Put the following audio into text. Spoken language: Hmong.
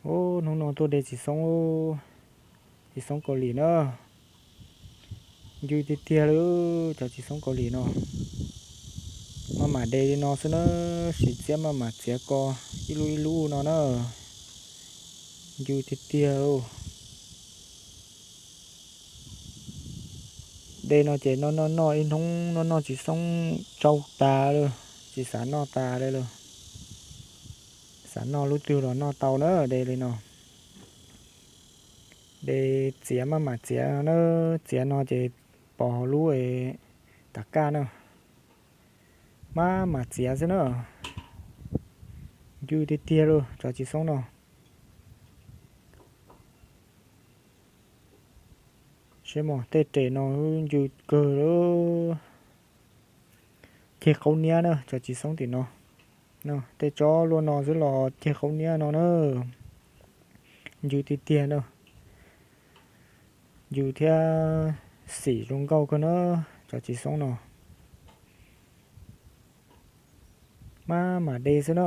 Hnub no tuaj de txiv xoob, txiv xoob Kaus Lim na. Ncw tiag tiag li cov txiv xoob Kaus Lim no. Maj mam de li no xwb na, siv txiab maj mam txiav ko ib lub ib lub no na. Ncw tiag tiag li. De no ces noj noj noj ib hnub noj noj txiv xoob tsau tas li, tsis xav noj tas li lawm. Xav noj lub twg los noj tau na, de li no. De txiav maj mam txiav na, txiav no ces pov hauv lub tas kaj na. Maj mam txiav xwb na. Ncw tiag tiag li cov txiv xoob no. Seb mog, tej res no ncw kawg li. Ceg qaub niab na cov txiv xoob tim no. Tej tsob luaj no xwb los ceg qaub niab no na. Ncw tiag tiag na. Ncw thiab xim zoo nkauj kawg na cov txiv xoob no. Maj mam de xwb na.